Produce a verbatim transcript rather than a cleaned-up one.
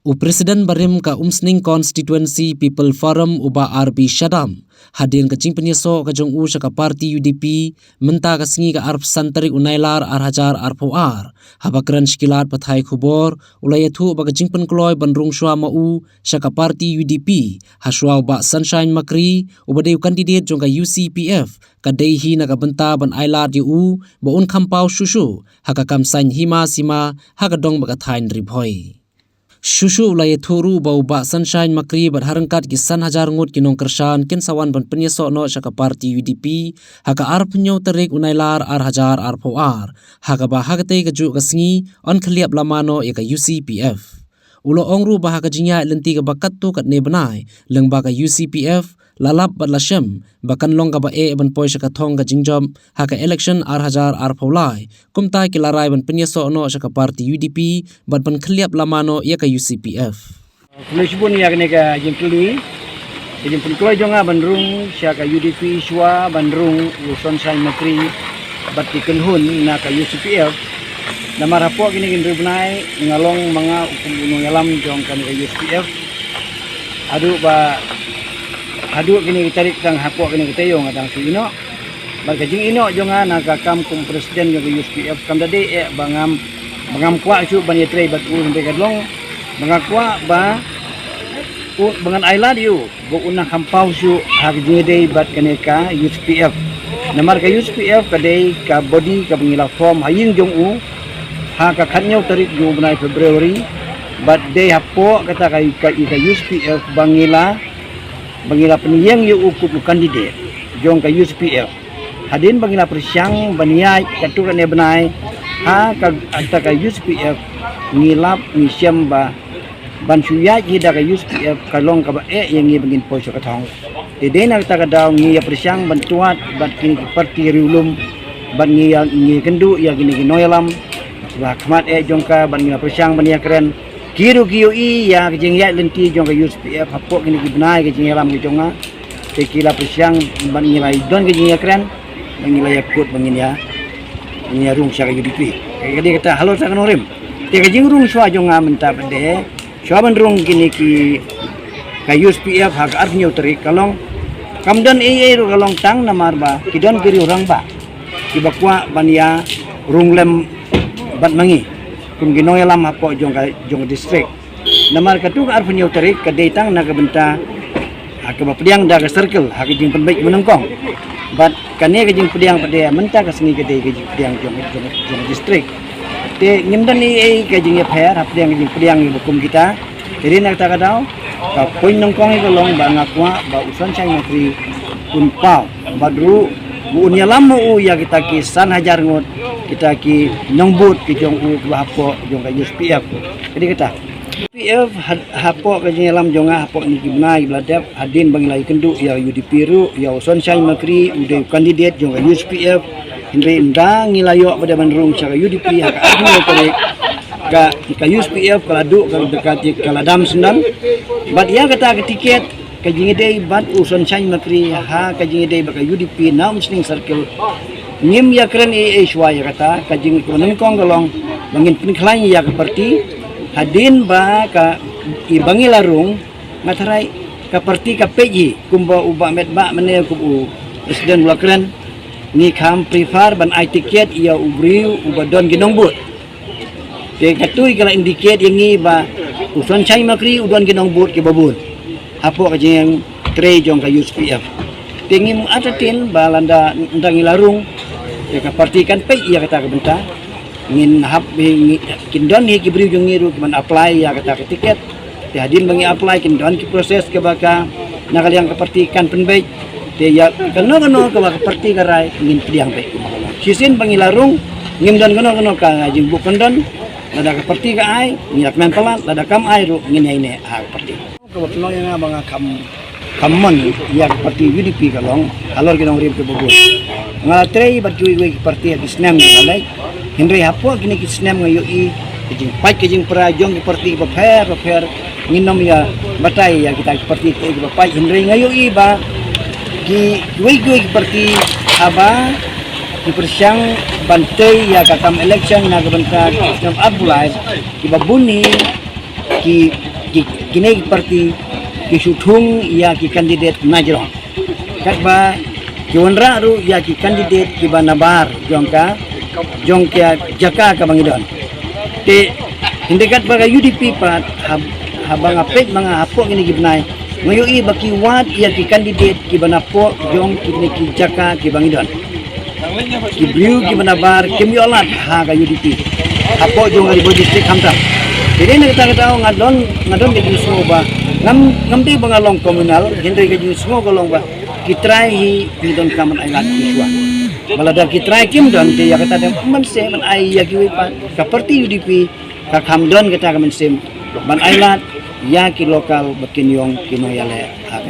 U President barim ka Umsning Constituency People Forum u Bah R B Shadam, hadien ka jingpynïasoh ka jong u sha ka party U D P mynta ka sngi ka arphew san tarik u Nailar ar hajar arphew ar, haba kren sha ki lad pathai khubor, u la ïathuh ba ka jingpynkloi ban rung shuwa ma u sha ka party U D P ha shuwa u Bah Sunshine Makri, uba dei u candidate jong ka U C P F, ka dei hi na ka bynta ban ai lad ïa u ba un kham paw shuh shuh ha ka kam saiñ hima sima ha ka dong bad ka thaiñ Ri Bhoi. Shuh shuh u la ïathuh ruh ba u Bah Sunshine Makri bad ha ryngkat ki san hajar ngut ki nongkyrshan kin sa wan ban pynïasoh noh sha ka party U D P ha ka arphew hynñiew tarik u Nailar ar hajar arphew ar, ha kaba ha katei ka juh ka sngi yn khylliap lama noh ïa ka U C P F. U la ong ruh ba ha ka jingïaid lynti kaba katto katne bnai lyngba ka U C P F, la lap bad la shem ba kan long kaba eh ban poi sha ka thong ka jingjop ha ka election ar hajar arphew lai, kumta ki la rai ban pynïasoh noh sha ka party U D P bad ban khylliap lama noh ïa ka U C P F. Khublei shibun ïa kane ka jingkylli. Ka jingpynkloi jong nga ban rung sha ka U D P shuwa ban rung u Sunshine Makri bad ki kynhun na ka U C P F. Namar hapoh kine ki hynriew bnai nga long ma nga u kum u nongïalam jong kane ka U C P F. Haduh ba, haduh kine ki tarik tang hapoh kine ki taïew nga dang shu ïehnoh. Bad ka jingïehnoh jong nga na ka kam kum president jong ka U C P F kam da dei eh ba ngam, ba ngam kwah shuh ban ïatrei bad u, hynrei ka long ba nga kwah ba u, ba ngan ai lad ïa u ba un nang kham paw shuh ha ka jingïadei bad kane ka U C P F. Namar ka U C P F ka dei ka body kaba ngi la form ha ïing jong u ha ka khathynñiew tarik jong u bnai February, bad dei hapoh kata ka, ka, ka U C P F ba ngi la, ba ngi la pynïeng ïa u kum u candidate jong ka U C P F. Hadien ba ngi la pyrshang ban ïaid katto katne bnai ha ka, kata ka U C P F, ngi lap ngi shem ba ban shu ïaid hi da ka U C P F ka long kaba eh ïa ngi ba ngin poi sha ka thong. Te dei na kata ka daw ngi ïa pyrshang ban tuat bad kine ki party riewlum, bad ngi ïa, ngi kynduh ïa kine ki nongïalam ba ha khmat eh jong ka, bad ngi la pyrshang ban ïakren. Ki ruh ki ïohi ïa ka jingïaid lynti jong ka U C P F hapoh kine ki bnai ka jingïalam ka jong nga. Te ki la pyrshang bad ngi la don ka jingïakren, bad ngi la ïakut ba ngin ïa, ngin ïa rung sha ka U D P. Ka dei kata halor ta ka nongrim. Te ka jingrung shuwa jong nga mynta pat de, shuwa ban rung kine ki, ka U C P F ha ka arphew hynñiew tarik ka long, kam don ei ei ruh, ka long tang namar ba ki don ki riew rangbah kiba kwah ban ïa rung lem bad ma ngi kum ki nongïalam hapoh jong ka, jong ka district. Namar katto ka arphew hynñiew tarik ka dei tang na ka bynta ha kaba pdiang da ka circle ha ka jingpynbeit mynnyngkong. Bad kane ka jingpdiang pat de mynta ka sngi ka dei ka jingpdiang jong, jong, jong district. Te ngim don ei ei ka jingïapher hapdeng ka jingpdiang ïa ba kum kita. Te dei na kata ka daw ka point nyngkong ïa ka long ba nga kwah ba u Sunshine Makri un paw bad ruh ba un ïalam ma u ïa kita ki san hajar ngut, kita ki nongbud ki jong u kiba hapoh jong ka U C P F. Ka dei kata. U C P F ha, hapoh ka jingïalam jong nga hapoh kine ki bnai kiba la dep, hadien ba ngi la ïakynduh ïa U D P ruh, ïa u Sunshine Makri u dei u candidate jong ka U C P F. Hynrei ynda ngi la ïoh ba dei ban rung sha ka U D P ha ka arphew hynñiew tarik, ka, ka U C P F ka la duh ka, ka, ka la dam syndon. Bad ïa kata ka tiket, ka jingïadei bad u Sunshine Makri ha ka jingïadei bad ka U D P na Umsning Circle. Ngim ïakren ei ei shuwa ïa kata, ka jingkren nyngkong ka long ba ngin pynkhlaiñ ïa ka party. Hadien ba ka, i ba ngi la rung, nga tharai ka party ka peit hi, kumba u Bah Metbah mynne kum u president u la kren, ngi kham prefer ban ai tiket ïa u briew uba don ki nongbud. Te katto ka la indicate ïa ngi ba u Sunshine Makri u don ki nongbud kiba bun hapoh ka jingtrei jong ka U C P F. Te ngim artatien ba lada ynda ngi la rung, te ka party kan peit ïa kata ka bynta. Ngin hap hi, ngi, kin don hi ki briew jong ngi ruh kiban apply ïa kata ka tiket. Te hadien ba ngi apply kin don ki process kaba ka na ka liang ka party kan pynbeit. Te ïa kano kano kaba ka party ka rai ngin pdiang beit. Shisien ba ngi la rung ngim don kano kano ka jingbuk kyndon. Lada ka party ka ai ngi la kmen palat, lada kam ai ruh ngin ïaineh ha ka party. Kaba pynlong ïa nga ba nga kham, kham mon ïa ka party U D P ka long halor ki nongrim kiba bun. Nga la trei bad kiwei kiwei ki party ha ki snem ba la leit. Hynrei hapoh kine ki snem nga ïohi ka jingpait ka jingpra jong ki party bapher bapher. Ngin ym ïa batai ïa kita ki party kiba pait, hynrei nga ïohi ba ki, kiwei kiwei ki party haba ki pyrshang ban tei ïa ka kam election na ka bynta ki snem arphew lai, kiba bun hi ki Ki, kine ki parti ki shu thung ïa ki candidate na jrong. Katba ki wanrah ruh ïa ki candidate kiba nabar jong ka, jong ka jaka kaba ngi don. Te hynrei katba ka U D P pat, ha, haba nga peit ma nga hapoh kine ki bnai, nga ïohi ba ki wad ïa ki candidate kiba napoh jong kine ki jaka kiba ngi don. Ki briew kiba nabar kim ïoh lad ha ka U D P hapoh jong ka Ri Bhoi District khamtam. Te dei na kata ka daw nga don, nga don ka jingsngew ba ngam, ngam dei ba nga long communal, hynrei ka jingsngew ka long ba ki trai hi ki donkam ban ai lad ki shuwa. Ba lada ki trai kim don te ïa kata dei mynsiem ban ai ïa kiwei pat. Ka parti U D P ka kham don kata ka mynsiem ban ai lad ïa ki local ba kin ïong ki nongïaleh ha